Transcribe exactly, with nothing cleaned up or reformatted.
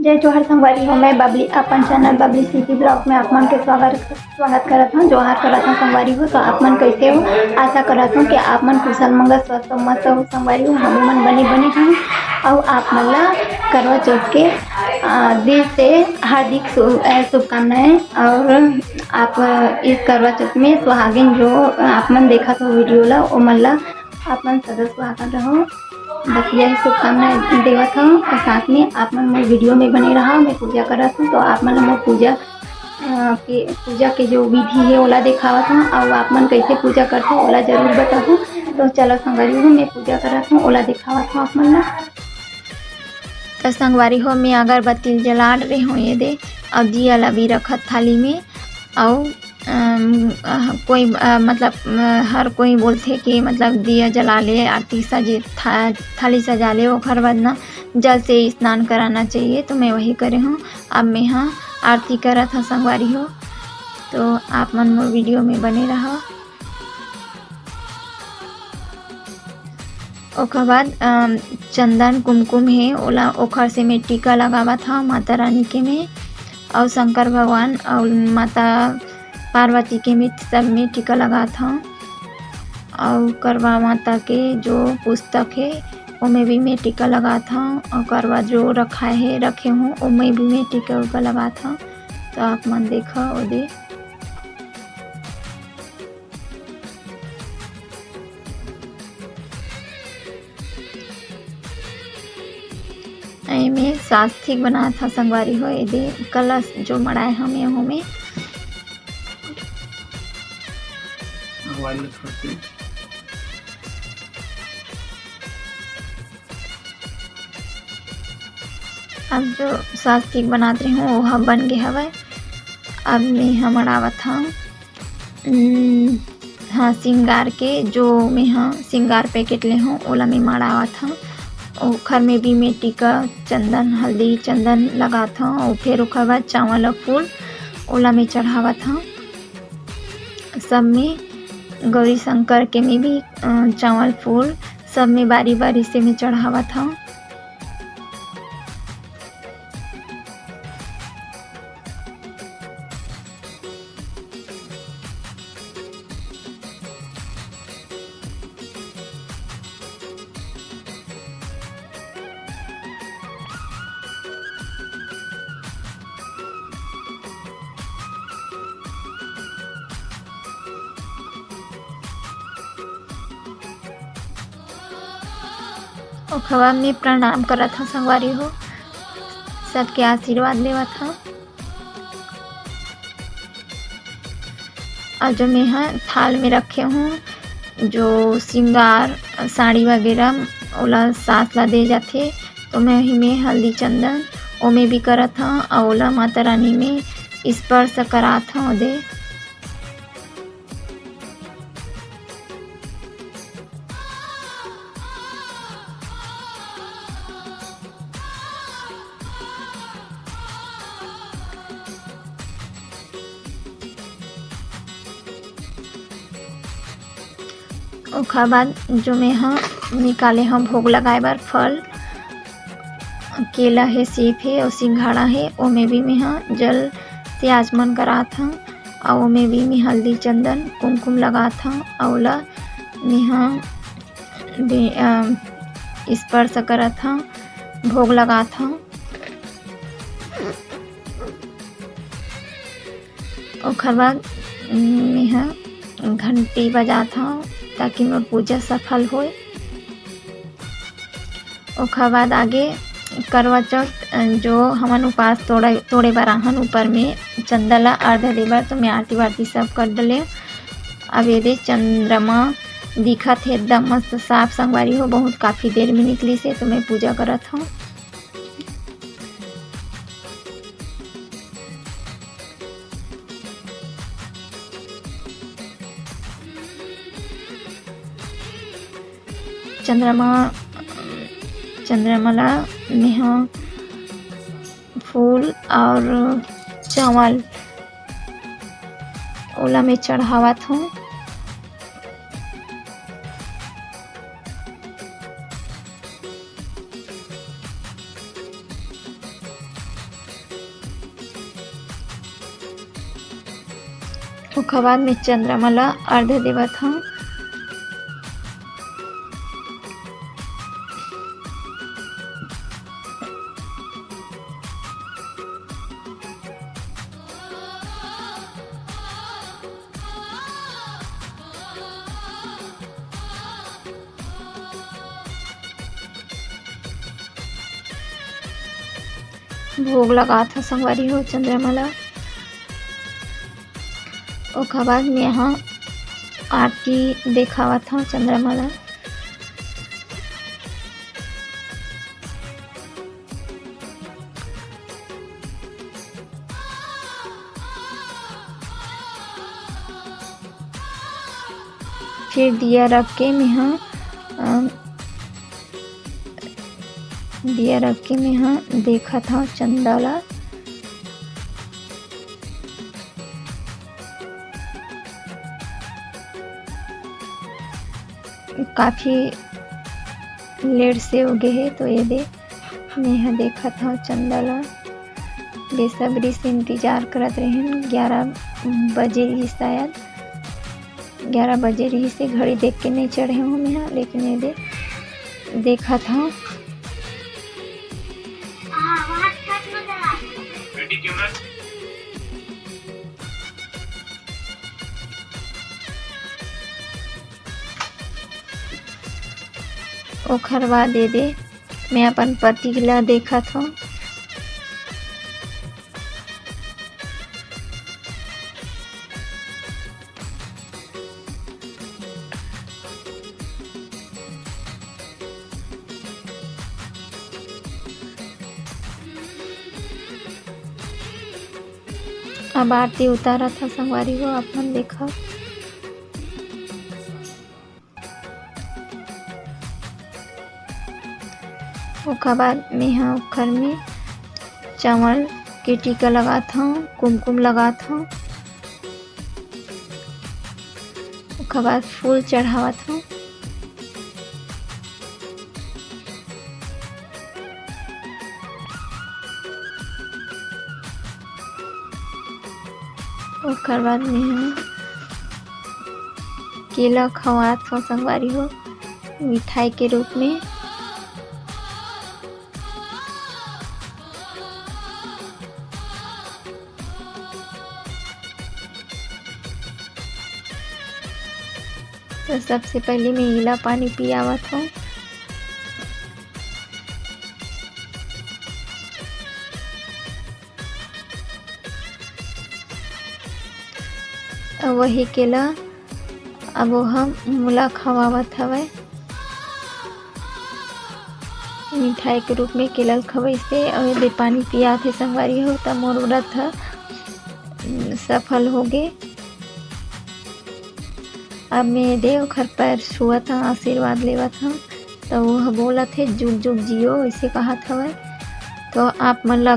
जय जोहार संगवारी हो, मैं बबली अपन चैनल बबली सिटी ब्लॉग में आप मन के स्वागत स्वागत करत हूँ। जोहार करत हूँ संगवारी हो, तो आप मन कैसे हो? आशा करत हूँ कि आप मन कुशल मंगल स्वस्थ मस्त हो संगवारी हो। हम मन बने बने हन और आप मन ला करवा चौथ के, आ, दिल से हार्दिक शु-, आ, शुभकामनाएं। और आप इस करवा चौथ में सुहागिन जो आप मन देखत हो वीडियो ला, ओ मन ला आप मन सदा सुहागन रहो। बस यही शुभकामनाएं देवत हूँ और साथ में आप मन मोर वीडियो में बने रहा। मैं पूजा करत हूँ, तो आप मन मोर पूजा, अ, के, पूजा के जो विधि है ओला दिखावत हूँ और आप मन कैसे पूजा करते हो ओला जरूर बताहू। तो चलो संगवारी हो, मैं पूजा करत हूँ, ओला दिखावत हूँ आप मन ला। तो संगवारी हो, मैं अगरबत्ती जलात रहे हूँ ये दे, और दिया ला भी रखत थाली में, और अम, अ, कोई, अ, मतलब, अ, हर कोई बोलथे कि मतलब दिया जला ले, आरती सजे, था-, थाली सजा ले, ओखर बाद ना जल से स्नान कराना चाहिए। तो मैं वही करे हूँ। अब मैं हा आरती करत हा संगवारी हो, तो आप मन मोर वीडियो में बने रहा। ओकर बाद, अम, चंदन कुमकुम हे, ओला, ओखर से मैं टीका लगावत हव माता रानी के में, अउ शंकर भगवान अउ माता पार्वती के में सब में टीका लगात हव। अउ करवा माता के जो पुस्तक हे, ओमे भी मैं टीका लगात हव। अउ करवा जो रखाए हे, रखे हव, ओमे भी मैं टीका उका लगात हव। तो आप मन देखव, ओदे। एमे सास्तिक बनात ह संगवारी हो, एदे कलश जो मड़ाए हमे ओमे। अब जो सास्तिक बनात रहे हूँ, वो ह बन गे हवय। अब मैं ह मड़ावत हूँ। उम, हाँ, सिंगार के जो मेंहा सिंगार पैकेट ले हव, ओला मैं मड़ावत हव। ओखर में भी मैं टीका, चंदन, हल्दी, चंदन लगात हव अउ फेर ओखर बाद चांवल अउ फूल ओला मैं चढ़ावत हव। सब में गौरी शंकर के में भी, अ, चांवल, फूल सब में बारी-बारी से मैं चढ़ावत हव। ओखर बाद में प्रणाम करत हव संगवारी हो, सबके आशीर्वाद लेवत हव। अउ जो मेंहा थाल में रखे हूँ, जो सिंगार, साड़ी वगैरह, ओला सास ला दे जाथे, तो मैं ही में हल्दी चंदन ओमे भी करत हव, अउ ओला माता रानी में स्पर्श करात हव दे। ओखर बाद जो मेंहा निकाले हव भोग लगाए बर फल, केला हे, सेब हे अउ सिंघाड़ा हे, ओमे भी मेंहा जल से आचमन करात हव। अउ ओमे भी मैं हल्दी, चंदन, कुमकुम लगात हव अउ ओला मेंहा दे-, अ, स्पर्श करत हव, भोग लगात हव। ओखर बाद, उम, मेंहा घंटी बजात हव, ताकि मोर पूजा सफल होय। ओखर बाद आगे करवा चौथ, अ, जो हमन उपास तोड़े, तोड़े बर आहन, ऊपर में चंदा ला अर्घ दे बर, तो मैं आरती वारती सब कर डले। अब एदे चंद्रमा दिखत हे एकदम मस्त साफ संगवारी हो, बहुत काफी देर में निकलिस हे, तो मैं पूजा करत हव। चंद्रमा, चंद्रमा ला मेंहा फूल अउ चावल ओला मैं चढ़ावत हव। ओखर बाद में चंद्रमा ला अर्घ देवत हंव। भोग लगात हंव संगवारी हो चंद्रमा ला। ओखर बाद में हा आरती देखावत हंव चंद्रमा ला। फिर दिया रख के मेहा, अ, दिया रख के मेहा देखत हंव चंदा ला। काफी लेट से हो गे हे, तो ये दे, मेहा देखत हंव चंदा ला। बेसब्री से इंतजार करत रहेन, ग्यारह बजे रहिस शायद, ग्यारह बजे रहिस हे, घड़ी देख के नइ चढ़े हंव मेहा, लेकिन ये दे, देखत हंव। ओखर बाद ये दे, मैं अपन पति ला देखत हंव। अब आरती उतारत हंव संगवारी हो, आप मन देखव। ओकर बाद मेहा ओखर में चांवल के टीका लगात हंव, कुमकुम लगात हंव। ओकर बाद फूल चढ़ावत हंव। ओकर बाद मेहा केला खवात हंव संगवारी हो, मिठाई के रूप में। तो सबसे पहले मैं इला पानी पियावत हंव। अब वही केला अब ओहा मोला खवावत हवय। मिठाई के रूप में केला ल खवइसे अउ एदे पानी पियात हे संगवारी हो, त मोर व्रत ह सफल होगे। अब मैं एदे ओखर पैर छुअत हंव, आशीर्वाद लेवत हंव। त ओह बोलत हे, "जुग जुग जियो", अइसे कहत हवय। तो आप मन ला